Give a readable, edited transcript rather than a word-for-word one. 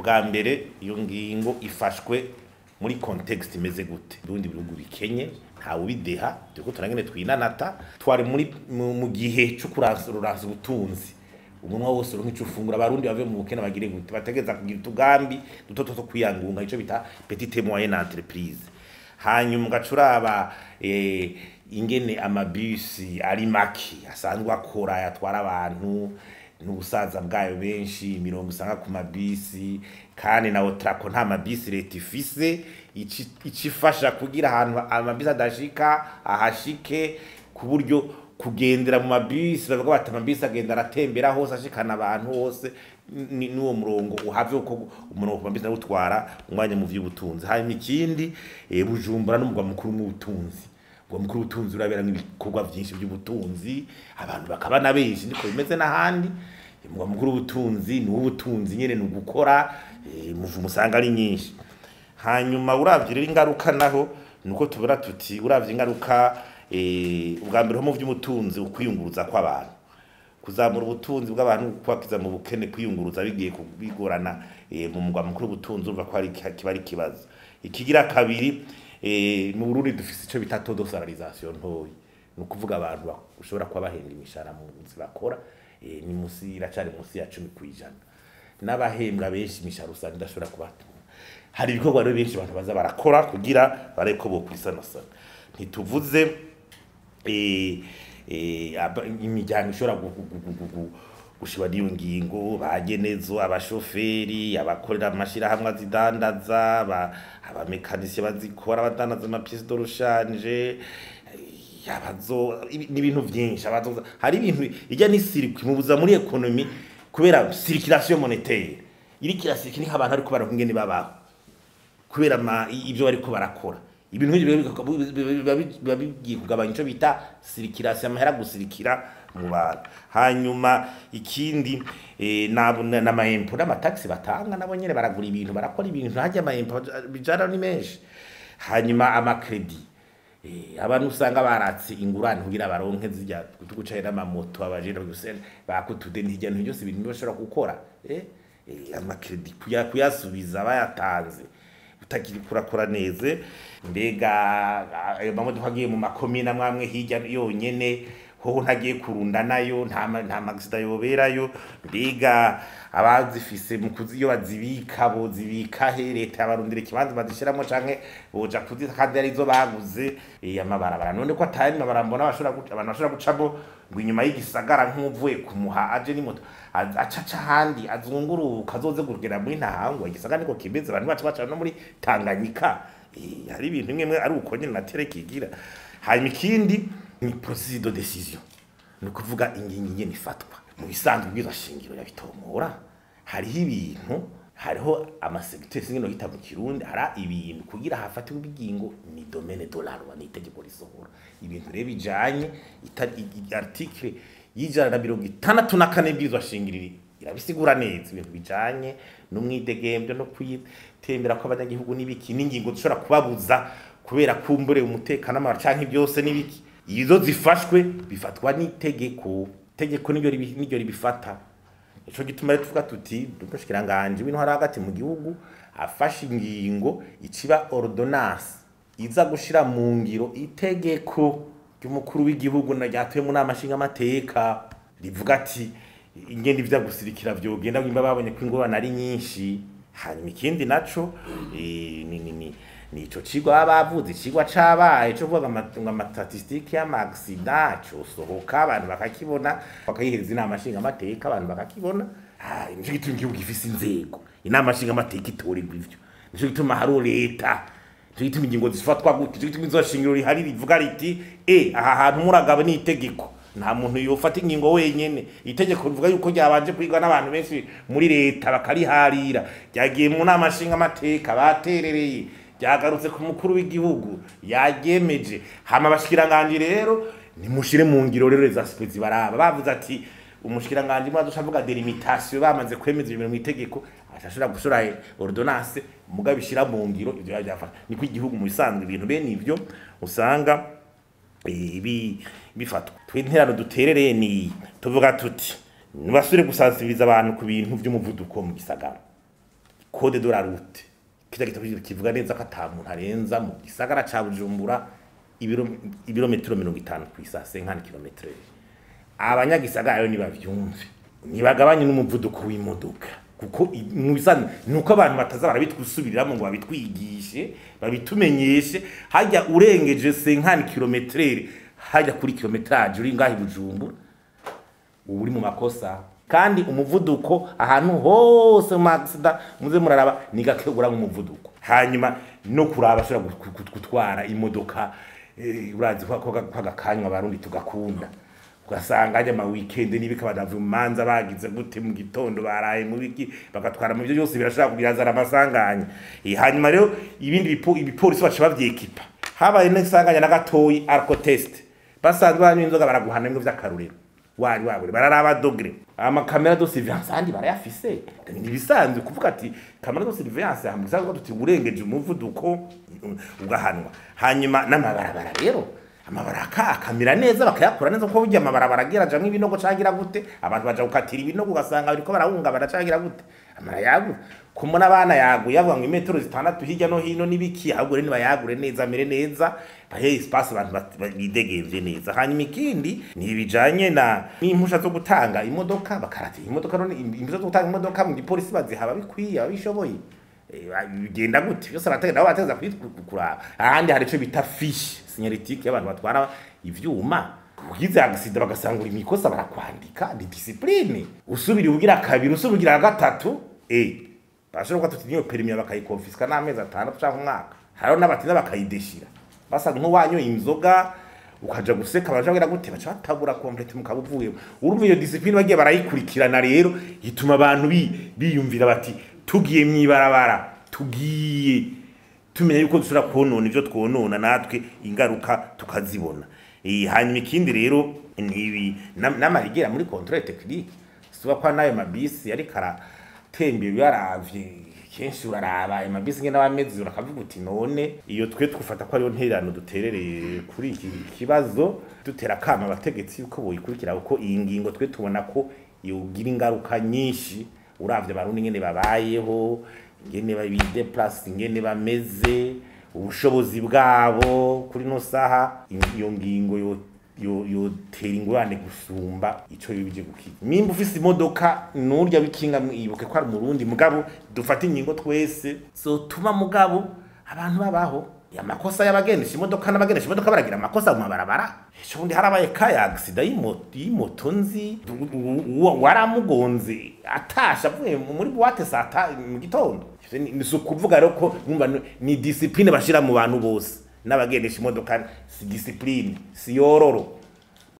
Ubwa mbere, iyo ngingo ifashwe muri contexte imeze gute? Ubundi bihugu bikenye, ntawe ubideha, turiko turangene twinanata. Twari muri mu gihe cyo kuransa ubutunzi, umunwa wose uronka ico ufungura, abarundi bave mu bukene, bagire gute, bategeza kugira utugambi duto duto kwiyangunga, ico bita petite moyenne entreprise. Hanyuma ugacuraba ingene amabisi ari make asanzwe akora yatwara abantu n'ubusaza bwayo benshi, imirongo usanga ku mabisi, kandi na Otrako nta mabisi leta ifise icifasha kugira ahantu amabisi adashika ahashike, ku buryo kugendera mu mabisi bavuga bati amabisi agenda aratembera hose, ashikana abantu hose, n'uwo murongo uhave, uko umurongo ku mabisi awutwara umwanya mu vy'ubutunzi. Hanyuma ikindi, Bujumbura n'umugwa mukuru w'ubutunzi. Umugwa mukuru w'ubutunzi uraberamwo ibikorwa vyinshi by'ubutunzi, abantu bakaba na benshi, niko bimeze n'ahandi. Umugwa mukuru w'ubutunzi ni uw'ubutunzi nyene, ni ugukora muvumo usanga ari nyinshi. Hanyuma uravye rero ingaruka naho, nuko tubura tuti uravye ingaruka, ubwa mbere ho mu vy'ubutunzi, ukwiyunguruza kw'abantu, kuzamura ubutunzi bw'abantu, kubakiza mu bukene, kwiyunguruza bigiye bigorana mu mugwa mukuru w'ubutunzi, urumva ko ari kiba ari ikibazo. Ikigira kabiri, mu Burundi dufise ico bita taux de salarisation ntoyi, ni ukuvuga abantu ushobora kuba bahembwa imishahara mu nzi bakora ni musi, iracari musi ya 10%, n'abahembwa benshi imishahara usanga idashobora kubatunga. Hari ibikorwa rero benshi abantu baza barakora kugira barabe ko bokwisanasana. Ntituvuze imiryango ishobora gushirwa n'iyo ngingo, bagenezo, abashoferi, abakorera amashirahamwe azidandaza, abamekanisiye bazikora, abadandaza ama pièces de rechange, abazo n'ibintu vyinshi abazo. Hari ibintu ijya ni circuit mubuza muri économie, kubera circulation monétaire iriko irasirikira, nk'abantu ariko baronka ingene babaho kubera ibyo bariko barakora. Ibintu nk'ivyo biba bigiye kugabanya ico bita circulation, amahera gusirikira mu bantu. Hanyuma ikindi, n'ama impôts n'ama taxes batanga, nabo nyene baragura ibintu, barakora ibintu, ntajya ama impôts bijana ni menshi. Hanyuma ama crédits, abantu usanga baratse ingurane kugira baronke zirya tugucaye n'amamoto, abajira gusena bakutude ntijya ntu byose, ibintu bashobora gukora, ama crédits kuyasubiza bayatanze utakiri kurakora neze. Mbega ayo mamodoka agiye mu makomine amwe amwe hirya yonyene, hoho ntagiye kurunda nayo, nta ma accidents yoberayo? Mbega abazifise mu kuzi iyo bazibika, bozibika he? Leta yabarundira ikibanza bazishiramo canke boja kuzi kandi arizo baguze? Amabarabara none ko atari mabarabara mbona bashobora abantu bashobora gucamo ngo inyuma y'igisagara, nk'uvuye kumuha aje n'imoto aca aca ahandi azunguruka azoze kugera muri Ntahangwa. Igisagara niko kimeze, abantu baca baca no muri Tanganyika. Hari ibintu bimwe bimwe ari uko nyene natere kigira. Hanyuma ikindi ni processus de décision, ni ukuvuga ingingo ingene ifatwa. Mu bisanzwe ubwiza shingiro yabitomora, hariho ibintu, hariho ama secteurs ngeno yita mu Kirundi, hari ibintu kugira hafatirwe ingingo ni domaine de la loi, ni itegeko risohora. Ibintu rero bijanye article y'164 y'ibwirizwa shingiro irabisigura neza, ibintu bijanye n'umwidegembyo no kwitembera kw'abanyagihugu n'ibiki, n'ingingo zishobora kubabuza kubera kumbure umutekano amahoro canke byose n'ibiki, izo zifashwe bifatwa n'itegeko. Itegeko niryo ribifata. Ico gituma rero tuvuga tuti umushikiranganji w'intwaro hagati mu gihugu afashe ingingo iciba ordonnance iza gushira mu ngiro itegeko ry'umukuru w'igihugu na ryatuye mu nama nshingamateka, rivuga ati ingene ivya gusirikira vyogenda nimba babonye ko ingorane ari nyinshi. Hanyuma ikindi naco, ni ico cigwa baba bavuze, icigwa cabaye co kuvuga ngo ama statistiques y'ama accidents cosohoka, abantu bakakibona, bakayihereza inama nshingamateka, abantu bakakibona. Ah, nico gituma igihugu gifise inzego, inama nshingamateka itorerwa ivyo, nico gituma hari leta, nico gituma ingingo zifatwa gutyo, nico gituma izo shingiro rihari rivuga riti aha hantu muragabo ni itegeko, nta muntu yofata ingingo wenyene. Itegeko rivuga yuko ryabanje kwigwa n'abantu benshi muri leta, bakariharira, ryagiye mu nama nshingamateka, baterereye, ryagarutse ku mukuru w'igihugu, yaryemeje. Hama abashikiranganji rero nimushire mu ngiro rero za aspects zibaraba. Bavuze ati umushikiranganji mwazo avuga délimitation, bamaze kwemeza ibintu mu itegeko, ashobora gushora ordonnance, mugabo ishira mu ngiro ivyo byafasha. Niko igihugu mu bisanzwe ibintu bene ivyo usanga ibi bifatwa. Twinterano duterereye ni tuvuga tuti nibasubire gusansibiriza abantu ku bintu vy'umuvuduko mu gisagara. Code de la route, kirya gitabo kivuga neza ko ata muntu arenza mu gisagara ca Bujumbura ibirometero 50 kw'isaha, 50 kilometres. Abanyagisagara rero nibavyumve, nibagabanye n'umuvuduko w'imodoka, kuko mu bisanzwe nuko abantu bataza barabitwisubiriramo ngo babitwigishe, babitumenyeshe. Hajya urengeje 50 kilometres, hajya kuri kilometrage uri ngaho i Bujumbura, uba uri mu makosa. Kandi umuvuduko ahantu hose mu accident muze muraraba ni gake ugura umuvuduko. Hanyuma no kuraba ashobora gutwara imodoka, urazi ko agakanywa abarundi tugakunda, ugasanga ajya ama weekend n'ibika badavuye mu manza bagize gute mu gitondo baraye mu biki, bagatwara mu byo byose birashobora kubirazana amasanganya. Hanyuma rero ibindi ibipolisi baca bavyekipa, habaye n'isanganya na gatoyi, alcotest, basanzwe banywa inzoga baraguhana bimwe vy'akarorero, wari wabure bararaba degré. Amakamera de surveillance andi barayafise, ni ibisanzwe kuvuga ati caméra de surveillance hamwe bisanzwe tuti urengeje umuvuduko ugahanwa. Hanyuma n'amabarabara rero, amabaraka akamera neza, bakayakora neza, kuko burya amabarabara agira ajamwo ibinogo cagira gute, abantu baja gukatira ibinogo ugasanga bariko barahungabana cagira gute, amara yagu kumona abana yaguye avuga ngo imetero 6 hirya no hino nibiki. Ahubwo rero nibayagure neza, amere neza, bahe espace abantu bidegemvye neza. Hanyuma ikindi ni ibijanye na n'impusha zo gutanga imodoka, bakarata imodoka. None impusha zo gutanga imodoka mu gipolisi bazihaba bikwiye ababishoboye? Bigenda gute byose barategeka, nabo bategeza kuraba. Ahandi hari ico bita fiche signalétique y'abantu batwara ivyuma, ugize accident bagasanga uri mikosa barakwandika, ni discipline. Usubira ugira kabiri, usubira ugira gatatu, bashobora kuba tuti niyo permis bakayikonfiska n'amezi 6 canke umwaka. Hariho n'abatinda bakayideshira, basanga nk'uwanyoye inzoga ukaja guseka baja bagira gute, baca batabura complète mukaba uvuyemo. Urumva iyo discipline bagiye barayikurikirana rero ituma abantu biyumvira bati tugiye mwibarabara, tugiye tumenya yuko dushobora konona ivyo twonona, natwe ingaruka tukazibona. Hanyuma ikindi rero ni ibi n'amarigera muri contrôle technique, suba kwa nayo mabisi ariko aratembera, uyaravye kenshi uraraba ayo mabisi ngene aba ameze urakavuga uti none iyo twe twufata ko ariyo ntererano duterereye kuri iki kibazo, dutera akama abategetsi yuko boyikurikira, kuko iyi ngingo twe tubona ko yogira ingaruka nyinshi uravye abarundi ingene babayeho, ingene bideplace, ingene bameze, ubushobozi bwabo kuri no saha. Iyo ngingo yotera ingorane gusumba ico yibije gukiza. Nimba ufise imodoka nurya bikinga, ibuke ko ari umurundi, mugabo dufate ingingo twese zotuma mugabo abantu babaho. Amakosa y'abagendesha imodoka, n'abagendesha imodoka baragira amakosa mu mabarabara. Ejo bundi harabaye kaya accident y'imoto nzi waramugonze atasha avuye muri boîte saa mu gitondo. Ni si ukuvuga rero ko mwumva ni discipline bashira mu bantu bose, n'abagendesha imodoka si discipline si yororo.